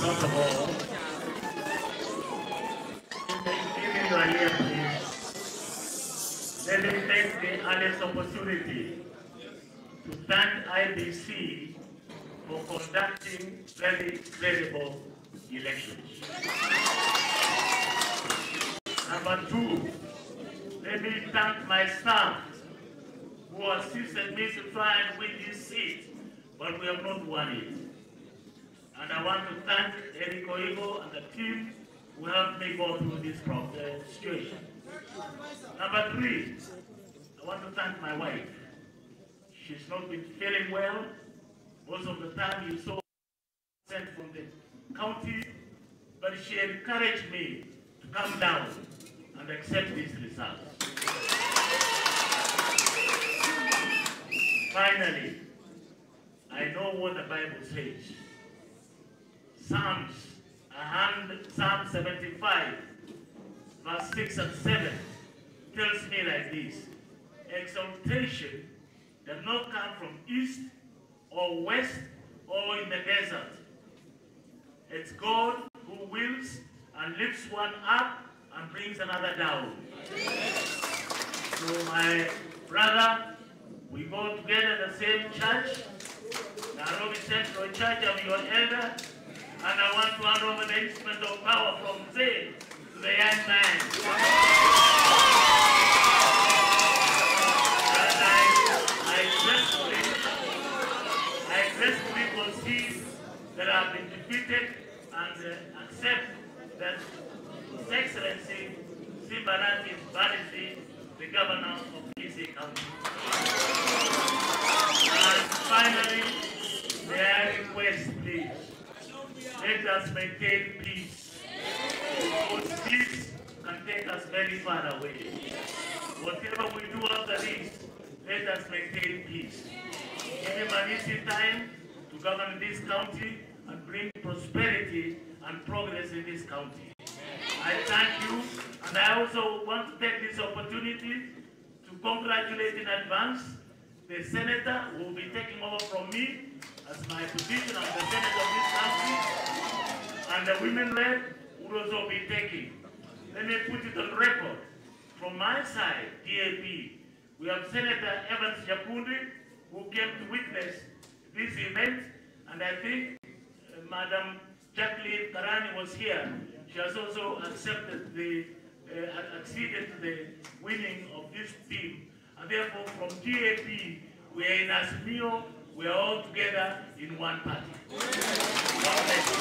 First of all, give me your ear, please. Let me take the earliest opportunity to thank IEBC for conducting very credible elections. Number two, let me thank my staff who assisted me to try and win this seat, but we have not won it. And I want to thank Eric Oigo and the team who helped me go through this situation. Number three, I want to thank my wife. She's not been feeling well. Most of the time you saw sent from the county, but she encouraged me to come down and accept these results. Finally, I know what the Bible says. Psalms, Psalm 75, verse 6 and 7 tells me like this: exaltation does not come from east or west or in the desert. It's God who wills and lifts one up and brings another down. So my brother, we go together in the same church, Nairobi Central Church. I'm your elder, and I want to hand over the instrument of power from Zane to the young man. And I gracefully concede that I have been defeated and accept that His Excellency Simba Arati is validly the governor of Kisii County. And finally, may I request, please, let us maintain peace. Because peace can take us very far away. Whatever we do after this, let us maintain peace. Give him an easy time to govern this county and bring prosperity and progress in this county. I thank you, and I also want to take this opportunity to congratulate in advance the senator who will be taking over from me as my position as the senator of this county, and the women rep will also be taking. Let me put it on record. From my side, DAP, we have Senator Evans Nyakundi, who came to witness this event, and I think Madam Jacqueline Karani was here. She has also acceded to the winning of this team. And therefore, from DAP, we are in Azimio, we are all together in one party. God bless you.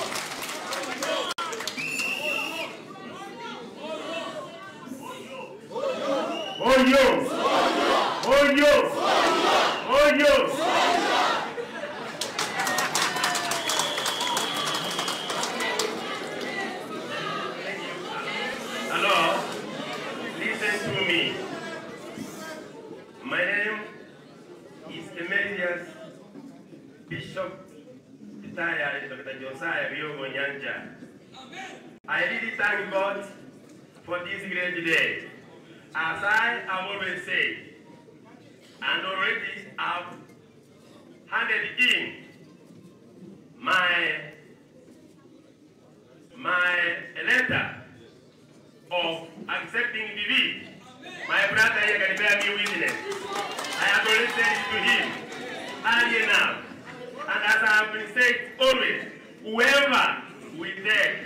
Oyo! Oyo! Oyo! Hello, listen to me. My name is Emeritus Bishop Retired Dr. Josiah Riogo Nyanja. I really thank God for this great day. As I have always said, and already have handed in my letter of accepting defeat. My brother here can bear me witness. I have already said it to him early enough. And as I have been said always, whoever we take,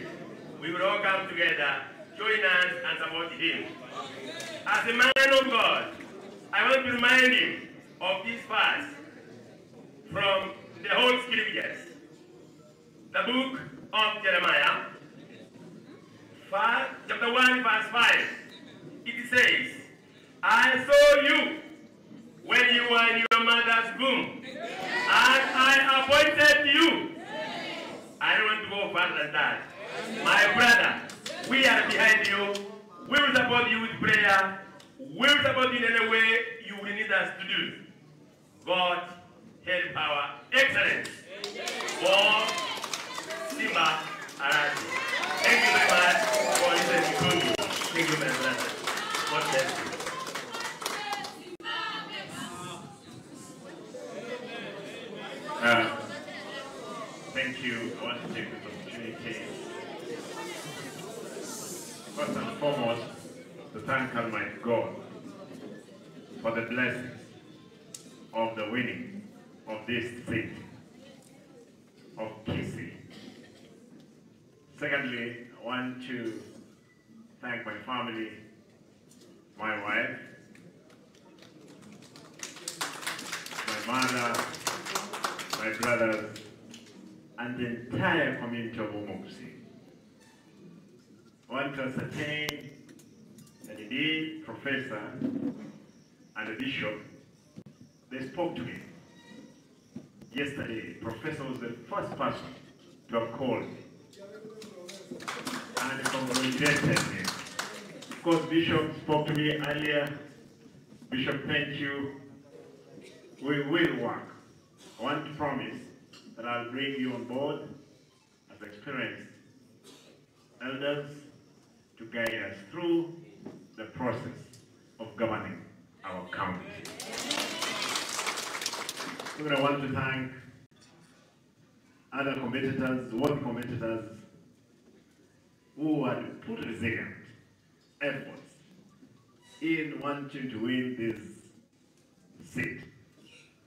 we will all come together, join hands and support him. As a man of God, I want to remind him of this verse from the whole scriptures. The book of Jeremiah, chapter 1, verse 5. It says, I saw you when you were in your mother's womb, and I appointed you. I don't want to go further than that. My brother, we are behind you. We will support you with prayer. We will support you in any way you will need us to do. God help our excellence. For Simba Arati. Thank you very much for listening to me. Thank you, my brother. God bless you. Thank you. I want to take this opportunity First and foremost, to thank Almighty God for the blessings of the winning of this seat of Kisii. Secondly, I want to thank my family, my wife, my mother, my brothers, and the entire community of Umugusii. I want to ascertain that indeed Professor and the Bishop, they spoke to me yesterday. Professor was the first person to have called me and congratulated me. Of course, Bishop spoke to me earlier. Bishop, thank you. We will work. I want to promise that I'll bring you on board as experienced elders to guide us through the process of governing our county. So I want to thank other competitors, worthy competitors, who had put resilient efforts in wanting to win this seat.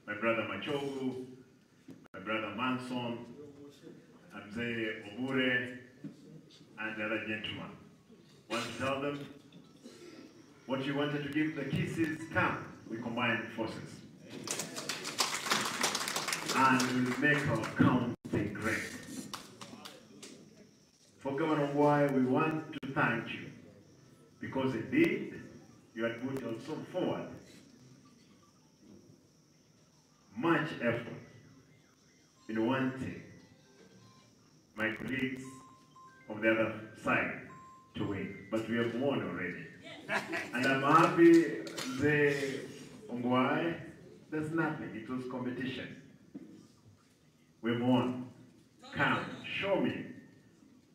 My brother Machogu, my brother Manson, Mzee Obure, and the other gentleman. Want to tell them what you wanted to give the Kisiis, come, we combine forces. And we'll make our county great. For Governor Ongwae, we want to thank you, because indeed you had put also forward much effort in wanting my colleagues of the other side to win, but we have won already. And I'm happy the Ongwae, there's nothing, it was competition. We've won. Come, show me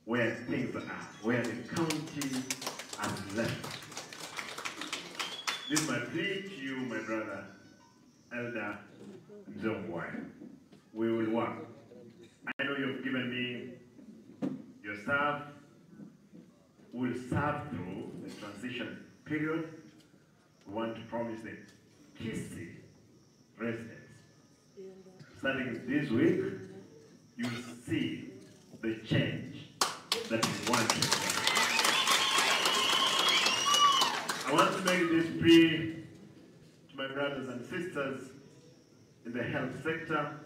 where things are, where the county has left. This is my plea to you, my brother, Elder Mzee Ongwae. We will work. I know you've given me your staff will serve through the transition period. We want to promise the Kisii residents, starting this week, you will see the change that you want. I want to make this plea to my brothers and sisters in the health sector.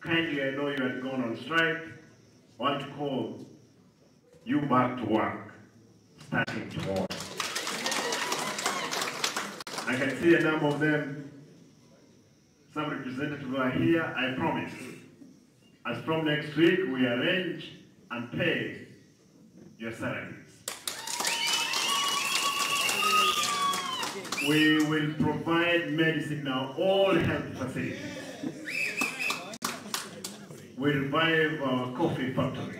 Kindly, I know you had gone on strike. I want to call you back to work starting tomorrow. I can see a number of them. Some representatives are here. I promise, as from next week, we arrange and pay your salaries. We will provide medicine in our all health facilities. We revive our coffee factories.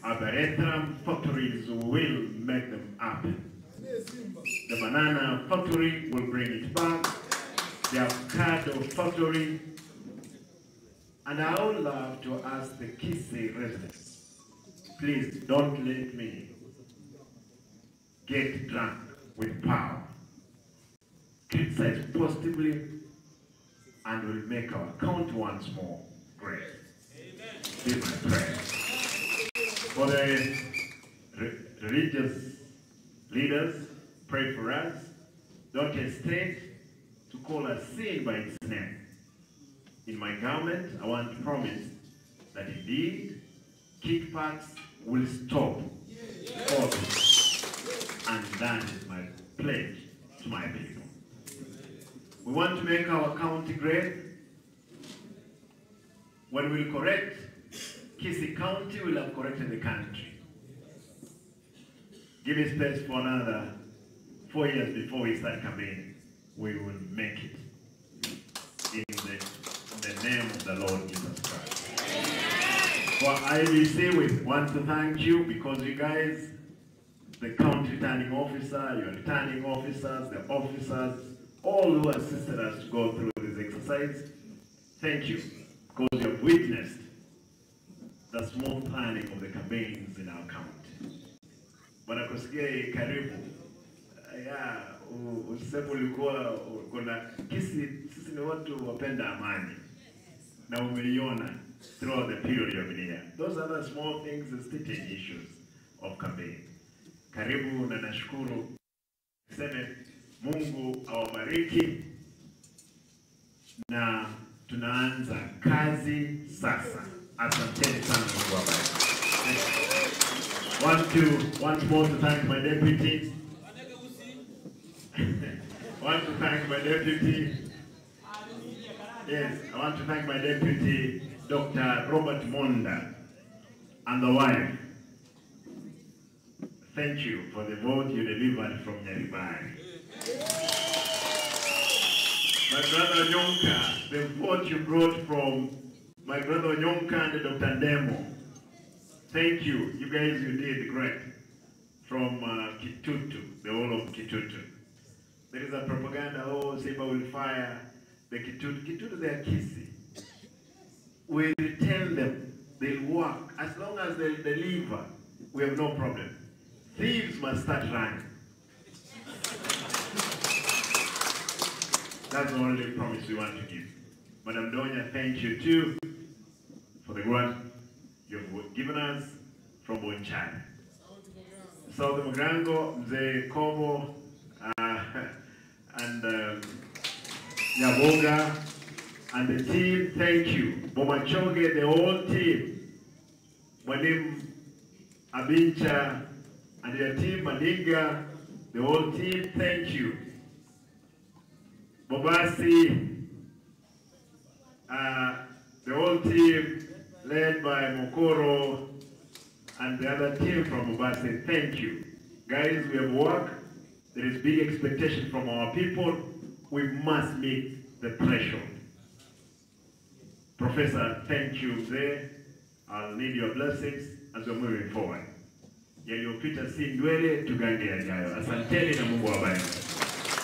Our Bethlehem factories will make them up. The banana factory will bring it back. The avocado factory. And I would love to ask the Kisii residents, please don't let me get drunk with power. Criticize positively and we'll make our count once more great. This is my prayer. For the religious leaders, pray for us. Don't hesitate to call us sin by its name. In my government, I want to promise that indeed, kickbacks will stop. And that is my pledge to my people. We want to make our county great. When we correct Kisii County, we'll have corrected the country. Give me space for another 4 years before we start campaigning. We will make it in the name of the Lord Jesus Christ. For IEBC, we want to thank you because you guys, the county returning officer, your returning officers, the officers, all who assisted us to go through this exercise, thank you, because you have witnessed the smooth planning of the campaigns in our county. Bwana Kosgei, karibu. Ya, usiseme ulikuwa kuna Kisii, sisi ni watu wapenda amani na umeiona throughout the period you have been here. Those other small things, the stitching issues of campaign. Karibu na nashukuru. Niseme Mungu awabariki na tunaanza kazi sasa. Asanteni sana, Mungu awabariki. Want to once more to thank my deputy. Want to thank my deputy. Yes, I want to thank my deputy, Dr. Robert Monda, and the wife. Thank you for the vote you delivered from Nyaribari. My brother Onyonka, the vote you brought from my brother Onyonka and Dr. Ndemo. Thank you. You guys, you did great. From Kitutu, the whole of Kitutu. There is a propaganda, oh, Simba will fire the Kitutu. Kitutu, they are Kisii. We retain them. They'll work. As long as they deliver, we have no problem. Thieves must start running. That's the only promise we want to give. Madam Donya, thank you too for the grant you've given us from Bonchari. South Mugirango, Mzee Komo, and Nyaboga, and the team, thank you. Bomachoge, the whole team. Mwalimu Abincha, and your team, Maninga, the whole team, thank you. Bobasi, the whole team led by Mokoro and the other team from Bobasi, thank you. Guys, we have work. There is big expectation from our people. We must meet the threshold. Professor, thank you there. I'll need your blessings as we're moving forward. Yaliyopita si ndwele, tugange yajayo. Asanteni na Mungu awabariki.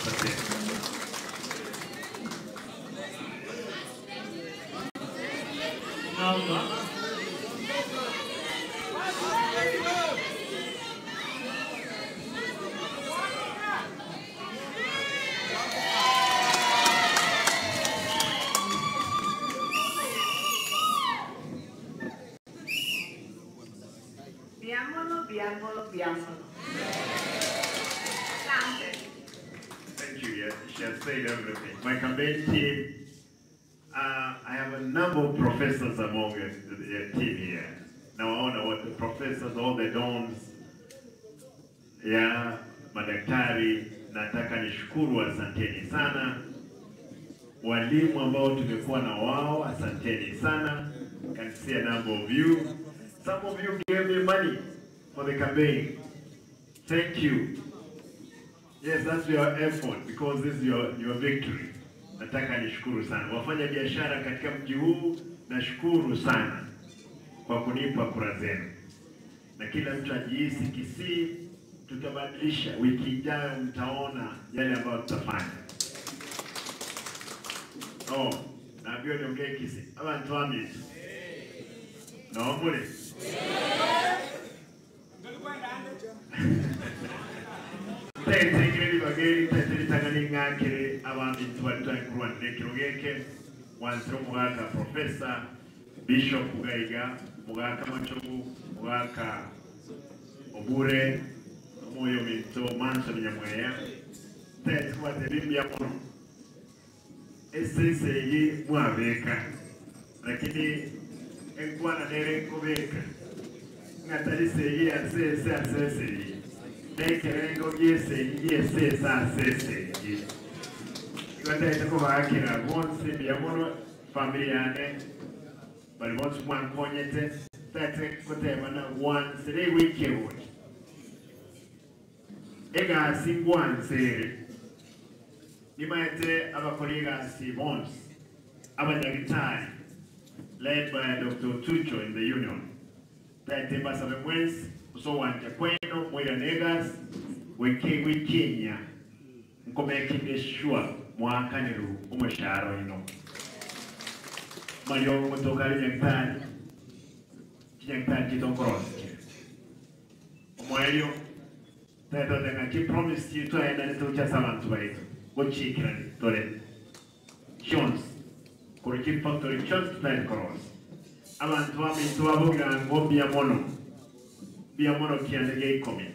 Asanteni. Naomba Biamolo, biamolo, biamolo. Asante. Thank you. Yes, she has said everything. My campaign team, I have a number of professors among the team here. Now I know what the professors, all the dons, yeah, madaktari, nataka nishukuru, asanteni sana. Walimu ambao tumekuwa na wao, asanteni sana. Can see a number of you. Some of you gave me money for the campaign. Thank you. Yes, that's your effort because this is your victory. Nataka nishukuru sana. Wafanya biashara katika mji huu, nashukuru sana kwa kunipa kura zenu. Na kila mtu ajihisi Kisii, tutabadilisha. Wiki ijayo mtaona yale ambayo tutafanya. Oh, naambiwa niongee Kisii. Abantu wami. Naomba. Tetekere bageri tetere tangani ngakere abandi twatwa kurwanire kirogeke wansiro mugaka Professor Bishop Gaiga mugaka Machogu mugaka Obure moyo minto Manso Nyamweya tetwa tebimbya muno esese yi mwabeka lakini enkwana nere nkobeka ngatalise yi asese asese yi nekerengo byese yese sasese yi iwataite kubakira bonse byamuno family yane bali bonse mwankonyete tate kutebana wansere wikewoki egasi ngwansere nimaete abakora egasi bonse abanyagitari led by Dr. Tucho in the union tate basabe mwensi so wanja kweno mwira negas weke wikenya nkomekinde sure mwakaniru umushahara ino malio mutoka nyaktari chinyagitari chitonkorosi omwelio Tari toteba ng'a chipromise chiria twaendanete gochia ase abanto baito gochiikerania tore chionsi korwa chifactory chionsi totari korosia. Abanto baminto ba Bogirango mbuya mono, mbuya mono kianda gia ikomi.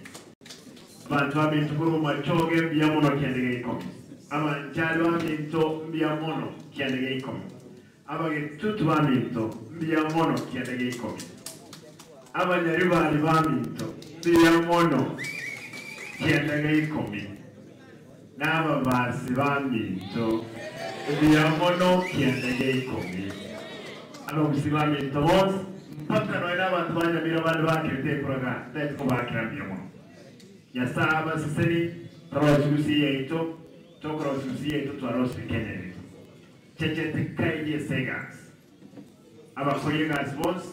Abanto baminto korwa Bomachoge mbuya mono kianda gia ikomi. Abanchari baminto mbuya mono kianda gia ikomi. Abagetutu baminto, mbuya mono kianda gia ikomi. Abanyaribari baminto, mbuya mono kianda gia ikomi. Na ababasi baminto, mbuya mono kianda gia ikomi. Abagusi baminto bonsi, mpaka nonya nabanto ba Nyamira bande bakerete ekura ga, ntaeti kobakera mbuya mono. Nyasae abaseseni, torosie gusii yaito, tokorosia gusii yaito twarosirie Kenya yaito. Cheche tikaigi ase egasi. Abakori egasi bonsi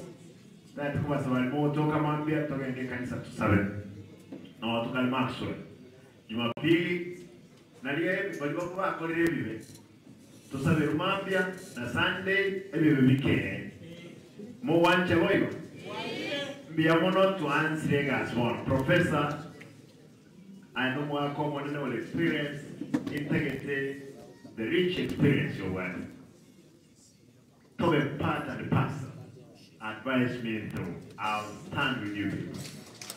tari kobasaba aria mogotoka mambia togende ekanisa tosabe. Noo tokare Maxwell Jumapili nario baria bamwe bakorire ebibe tosaberwe mambia na Sunday ebibe bikee. Mogwancha boigo? Mbuya mono twansire egasi bono. Professor Aye nomwaka omonene ore experience intagete the rich experience obwate tobe part and parcel advise me through I'll stand with you people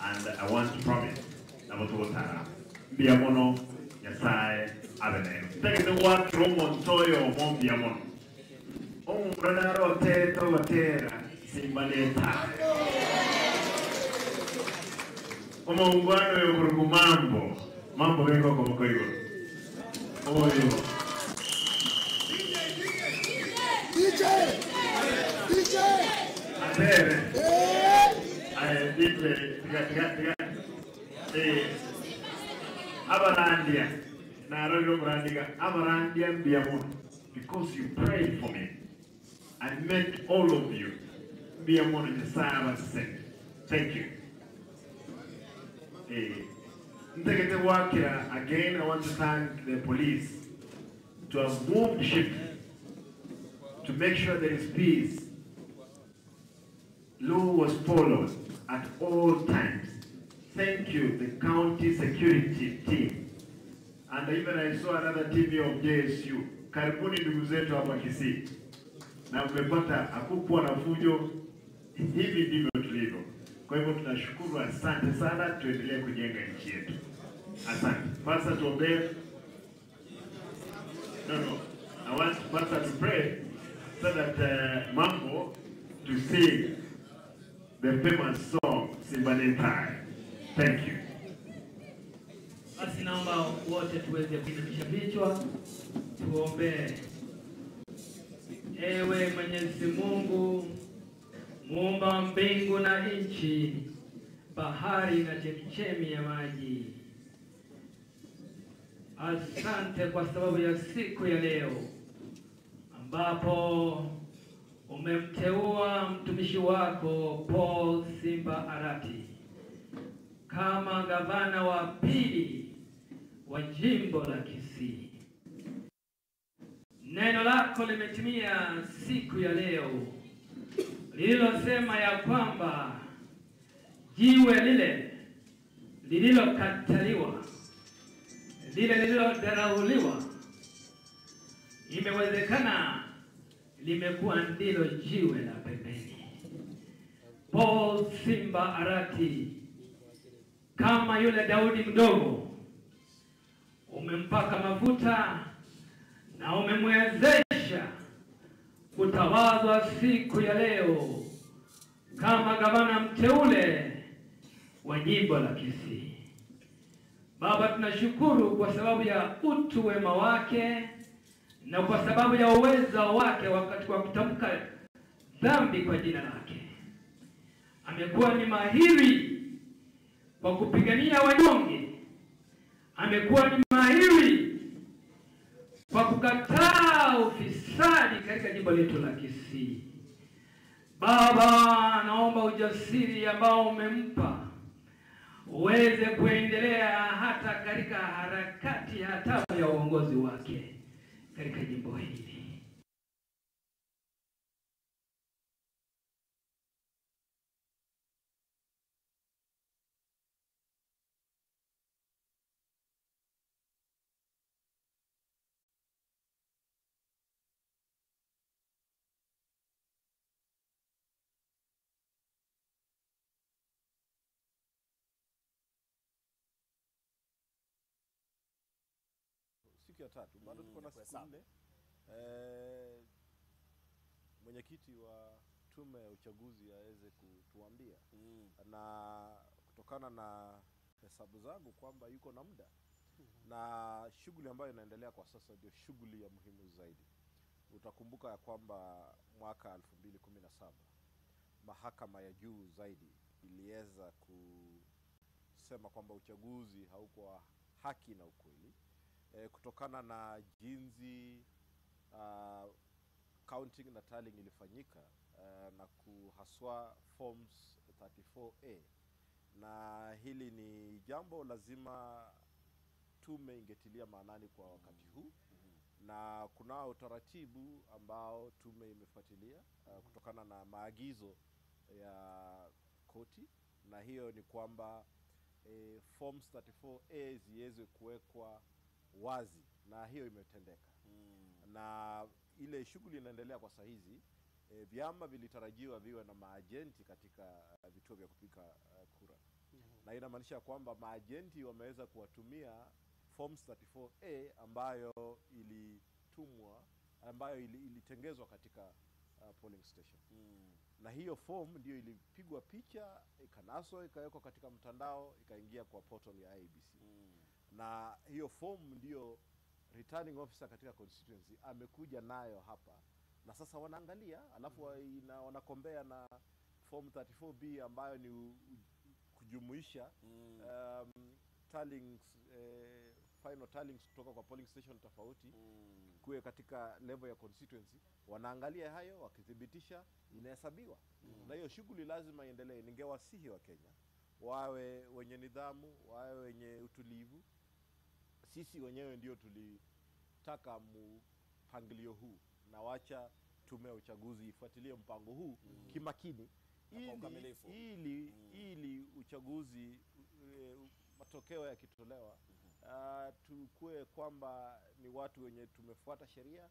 and I want to promise nabo togotara amo mbuya mono Nyasaye abe nainwe ntagete goakera omonto oyomo mbuya mono omomura nare oterete ogotera simba netaya Omoungwana oyo okorokwa Mambo, Mambo beka okoboko igoro. Oyo. Atere. Aye DJ, tiga tiga tiga. Eh. Abarandia. Narorire omorandia iga. Abarandia mbuya mono because you prayed for me. I met all of you. Mbuya mono Nyasaye abasesenie. Thank you. Eh, ntagete goakera again I want to thank the police to have moved shift to make sure there is peace. Law was followed at all times. Thank you, the county security team. And even I saw another team here of JSU. Karibuni ndugu zetu hapa Kisii. Na mmepata hakukuwa na fujo. Hivi ndivyo tulivyo. Kwa hivyo tunashukuru, asante sana, tuendelee kujenga nchi yetu. Asante. Pastor, tuombee. No, no. I want Pastor to pray so that Mambo to sing the famous song Simba Thank you. Basi naomba wote tuweze kuinamisha vichwa tuombe. Ewe Mwenyezi Mungu muumba mbingu na nchi, bahari na chemichemi ya maji, asante kwa sababu ya siku ya leo ambapo umemteua mtumishi wako Paul Simba Arati kama gavana wa pili wa jimbo la Kisii. Neno lako limetimia siku ya leo lililosema ya kwamba jiwe lile lililokataliwa, lile lililodharauliwa, imewezekana limekuwa ndilo jiwe la pembeni. Paul Simba Arati, kama yule Daudi mdogo, umempaka mafuta na umemwezesha kutawazwa siku ya leo kama gavana mteule wa jimbo la Kisii. Baba, tunashukuru kwa sababu ya utu wema wake na kwa sababu ya uwezo wake wakati wa kutamka dhambi kwa jina lake. Amekuwa ni mahiri kwa kupigania wanyonge, amekuwa ni mahiri kwa kukataa ufisadi katika jimbo letu la Kisii. Baba, naomba ujasiri ambao umempa uweze kuendelea hata katika harakati hatamu ya uongozi wake katika jimbo hili. siku ya tatu bado tuko na ya siku kuhesabu. nne. Eh, mwenyekiti wa tume ya uchaguzi aweze kutuambia na kutokana na hesabu zangu kwamba yuko na muda na shughuli ambayo inaendelea kwa sasa ndio shughuli ya muhimu zaidi. Utakumbuka ya kwamba mwaka 2017 mahakama ya juu zaidi iliweza kusema kwamba uchaguzi haukuwa haki na ukweli kutokana na jinsi counting na tallying ilifanyika na kuhaswa forms 34A, na hili ni jambo lazima tume ingetilia maanani kwa wakati huu na kunao utaratibu ambao tume imefuatilia kutokana na maagizo ya koti, na hiyo ni kwamba forms 34A ziweze kuwekwa wazi, na hiyo imetendeka na ile shughuli inaendelea kwa sahizi. Vyama vilitarajiwa viwe na maajenti katika vituo vya kupiga kura na inamaanisha kwamba maajenti wameweza kuwatumia forms 34A ambayo ilitumwa ambayo ilitengezwa katika polling station na hiyo form ndio ilipigwa picha ikanaswa ikawekwa katika mtandao ikaingia kwa portal ya IEBC na hiyo form ndio returning officer katika constituency amekuja nayo hapa na sasa wanaangalia alafu wanakombea na form 34B ambayo ni kujumuisha tallyings, final tallyings kutoka kwa polling station tofauti kuwe katika level ya constituency. Wanaangalia hayo, wakithibitisha inahesabiwa na hiyo shughuli lazima iendelee. Ningewasihi wa Kenya wawe wenye nidhamu, wawe wenye utulivu. Sisi wenyewe ndio tulitaka mpangilio huu, na wacha tume ya uchaguzi ifuatilie mpango huu kimakini Na kwa ili, ukamilifu. ili uchaguzi matokeo yakitolewa tukue kwamba ni watu wenye tumefuata sheria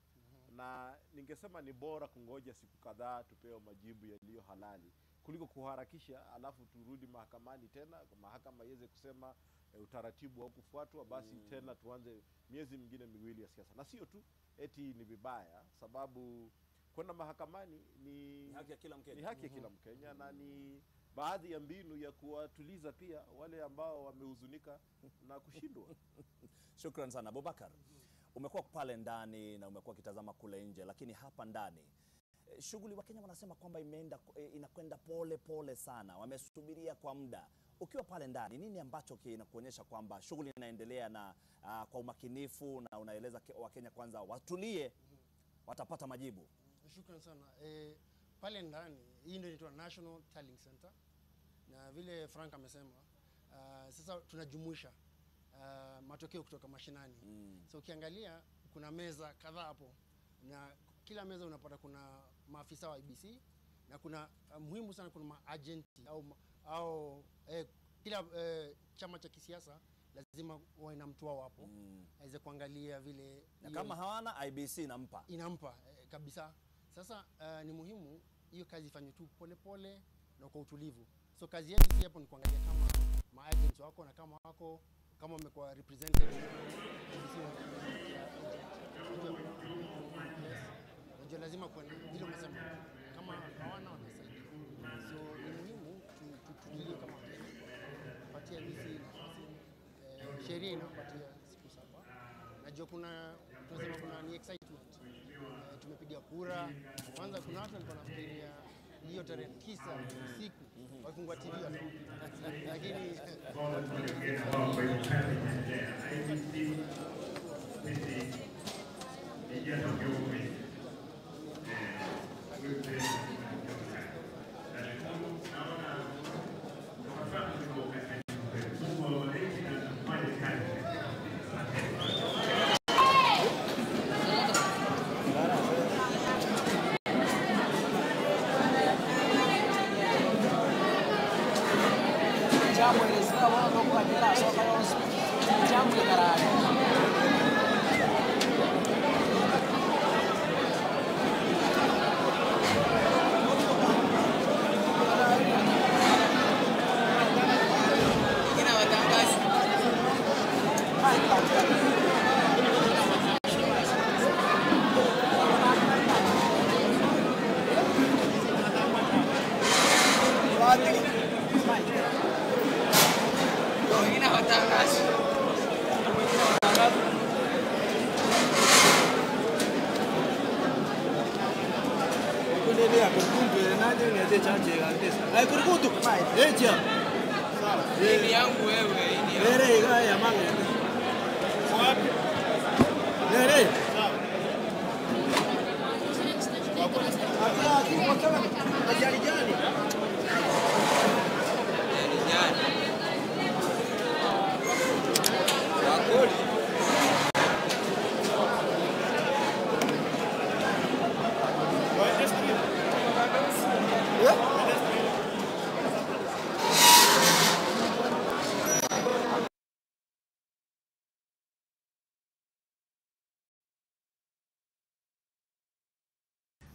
na ningesema ni bora kungoja siku kadhaa tupewe majibu yaliyo halali kuliko kuharakisha alafu turudi mahakamani tena, mahakama iweze kusema utaratibu haukufuatwa, basi tena tuanze miezi mingine miwili ya siasa. Na sio tu eti ni vibaya, sababu kwenda mahakamani ni Ni haki ya kila Mkenya. ni haki ya kila Mkenya na ni baadhi ya mbinu ya kuwatuliza pia wale ambao wamehuzunika na kushindwa. Shukran sana Abubakar. Umekuwa pale ndani na umekuwa ukitazama kule nje, lakini hapa ndani shughuli Wakenya wanasema kwamba imeenda inakwenda pole pole sana, wamesubiria kwa muda. Ukiwa pale ndani, nini ambacho kinakuonyesha kwamba shughuli inaendelea na kwa umakinifu na unaeleza Wakenya kwanza watulie, watapata majibu? Shukran sana. Pale ndani hii ndio inaitwa National Tallying Center, na vile Frank amesema sasa tunajumuisha matokeo kutoka mashinani. So ukiangalia kuna meza kadhaa hapo, na kila meza unapata kuna maafisa wa IEBC na kuna muhimu sana kuna maagenti au kila chama cha kisiasa lazima wawe na mtu wao hapo aweze kuangalia vile Na hiyo kama hawana, IEBC inampa. Inampa kabisa. Sasa ni muhimu hiyo kazi ifanywe tu pole pole na kwa utulivu. So kazi yetu si hapo ni kuangalia kama maagents wako na kama wako kama wamekuwa represented. IEBC wanapatia agent. Yes. Unajua lazima kwa vile umesema kama hawana wanasaidia. So ni muhimu tutulie kama Wakenya, patia IEBC nafasi. Sheria inapatia siku 7. Najua tunasema kuna ni excitement. Tumepiga kura. Kwanza kuna watu walikuwa wanafikiria hiyo tarehe 9 usiku wakifungua TV wataona. Lakini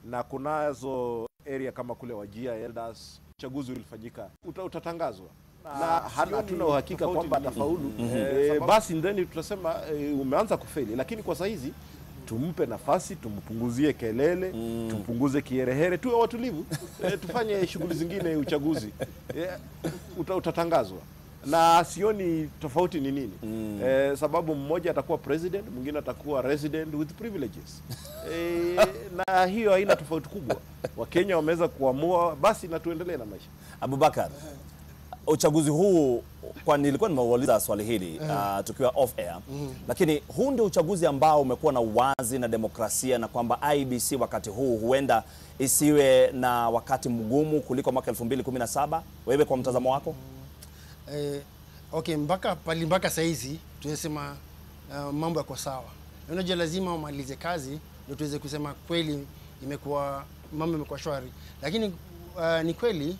Na kunazo area kama kule Wajir Elders, uchaguzi ulifanyika, utatangazwa na hatuna uhakika kwamba atafaulu. Basi then tutasema umeanza kufeli, lakini kwa saizi tumpe nafasi, tumpunguzie kelele, tumpunguze kiherehere, tuwe watulivu, tufanye shughuli zingine. Uchaguzi utatangazwa na sioni tofauti ni nini. Sababu mmoja atakuwa president, mwingine atakuwa resident with privileges. Na hiyo haina tofauti kubwa. Wakenya wameweza kuamua, basi na tuendelee na maisha. Abubakar, uchaguzi huu, kwa nilikuwa nimeuliza swali hili tukiwa off air, lakini huu ndio uchaguzi ambao umekuwa na uwazi na demokrasia, na kwamba IEBC wakati huu huenda isiwe na wakati mgumu kuliko mwaka 2017. Wewe kwa mtazamo wako? Okay, mpaka pali mpaka saizi tunasema mambo yako sawa. Unajua lazima umalize kazi ndio tuweze kusema kweli imekuwa mambo imekuwa shwari. Lakini ni kweli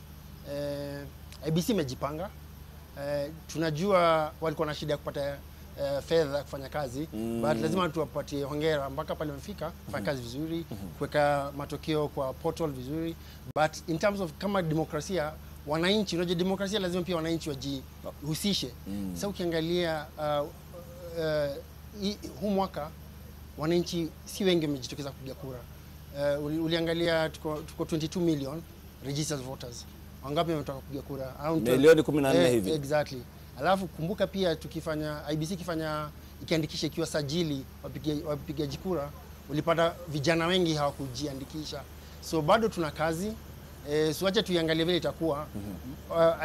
IEBC imejipanga. Tunajua walikuwa na shida ya kupata fedha kufanya kazi, but lazima tuwapatie hongera mpaka pale wamefika kufanya kazi vizuri, kuweka matokeo kwa portal vizuri. But in terms of kama demokrasia wananchi, unajua demokrasia lazima pia wananchi wajihusishe. Sasa ukiangalia huu mwaka wananchi si wengi wamejitokeza kupiga kura. Uliangalia tuko 22 million registered voters. Wangapi wametoka kupiga kura? Around Milioni 14 hivi. Exactly. Alafu kumbuka pia tukifanya IEBC ikifanya ikiandikisha ikiwa sajili wapigaji kura, ulipata vijana wengi hawakujiandikisha. So bado tuna kazi. So acha tuiangalie vile itakuwa.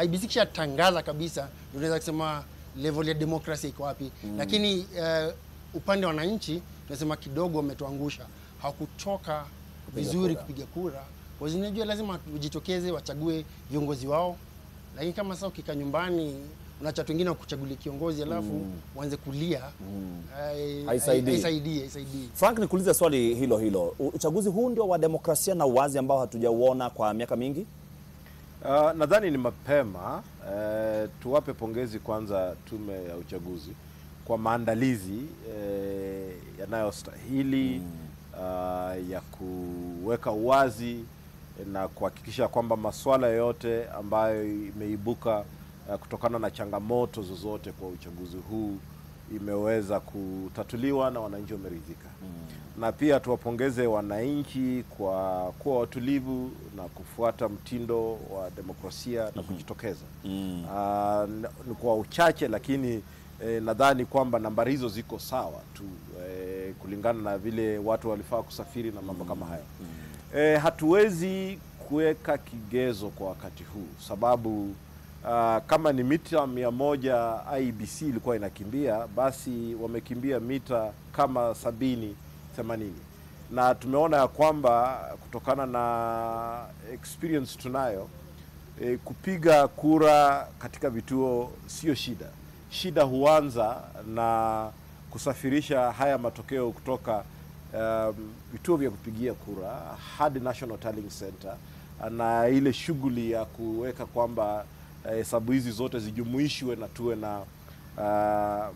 IEBC kishatangaza kabisa ndio tunaweza kusema level ya demokrasia iko wapi. Lakini upande wa wananchi tunasema kidogo wametuangusha. Hawakutoka vizuri kupiga kura. Kwa sababu unajua lazima ujitokeze wachague viongozi wao. Lakini kama sasa ukikaa nyumbani unaacha watu wengine wakuchagulie kiongozi alafu uanze kulia, Haisaidii. haisaidii. Frank, nikuulize swali hilo hilo. Uchaguzi huu ndio wa demokrasia na uwazi ambao hatujauona kwa miaka mingi? Nadhani ni mapema. Tuwape pongezi kwanza tume ya uchaguzi kwa maandalizi yanayostahili, ya kuweka uwazi na kuhakikisha kwamba masuala yote ambayo imeibuka kutokana na changamoto zozote kwa uchaguzi huu imeweza kutatuliwa na wananchi wameridhika. Na pia tuwapongeze wananchi kwa kuwa watulivu na kufuata mtindo wa demokrasia na kujitokeza. Ni kwa uchache, lakini nadhani kwamba nambari hizo ziko sawa tu kulingana na vile watu walifaa kusafiri na mambo kama hayo. Hatuwezi kuweka kigezo kwa wakati huu sababu kama ni mita 100 IEBC ilikuwa inakimbia, basi wamekimbia mita kama 70, 80. Na tumeona ya kwamba kutokana na experience tunayo, kupiga kura katika vituo sio shida. Shida huanza na kusafirisha haya matokeo kutoka vituo vya kupigia kura hadi National Tallying Center, na ile shughuli ya kuweka kwamba hesabu hizi zote zijumuishwe na tuwe na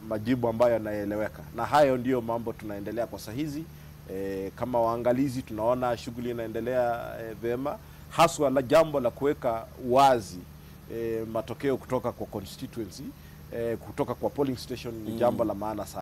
majibu ambayo yanaeleweka. Na hayo ndiyo mambo tunaendelea kwa saa hizi. Kama waangalizi tunaona shughuli inaendelea vyema, haswa la jambo la kuweka wazi matokeo kutoka kwa constituency, kutoka kwa polling station ni jambo la maana sana.